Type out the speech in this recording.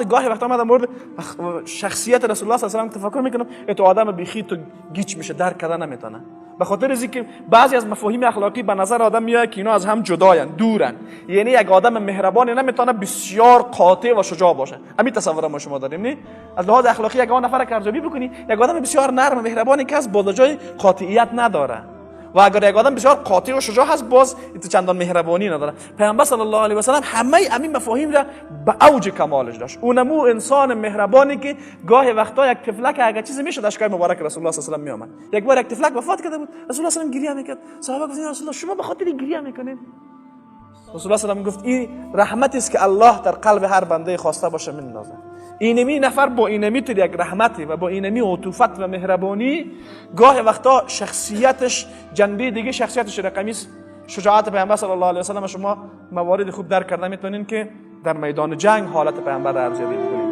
گاهی وقتا من در مورد شخصیت رسول الله صلی الله علیه و تفکر میکنم، تو آدم بیخی تو گیج میشه، درک کردن نمیتونه، به خاطر از اینکه بعضی از مفاهیم اخلاقی به نظر آدم میاد که اینا از هم جداین، دورن. یعنی یک آدم مهربانی نمیتونه بسیار قاطع و شجاع باشه. همین تصور ما شما داریم، نی؟ از لحاظ اخلاقی یک نفر که ارزیابی بکنی، یک آدم بسیار نرم و مهربانی که از باز جای قاطعیت نداره و اگر یک آدم بسیار قاطع و شجاع هست، باز چندان مهربانی نداره. پیامبر صلی الله علیه و سلم همه همین مفاهیم را به اوج کمالش داشت. اونمو انسان مهربانی که گاهی وقتا یک طفلک اگر چیزی میشد، اشکای مبارک رسول الله صلی الله علیه و سلم میآمد. یک بار یک طفلک وفات کرده بود، رسول الله صلی الله علیه و گریه میکرد. صحابه گفتند رسول الله، شما به خاطر گریه میکنید؟ رسول الله صلی الله علیه و گفت این رحمت است که الله در قلب هر بنده خواسته باشه میندازه. اینمی نفر با اینمی تر یک رحمتی و با اینمی عطوفت و مهربانی، گاه وقتا شخصیتش جنبه دیگه شخصیتش رقمی است. شجاعت پیامبر صلی الله علیه و سلم شما موارد خوب درک کرده میتونین که در میدان جنگ حالت پیامبر را ارزیابی بکنید.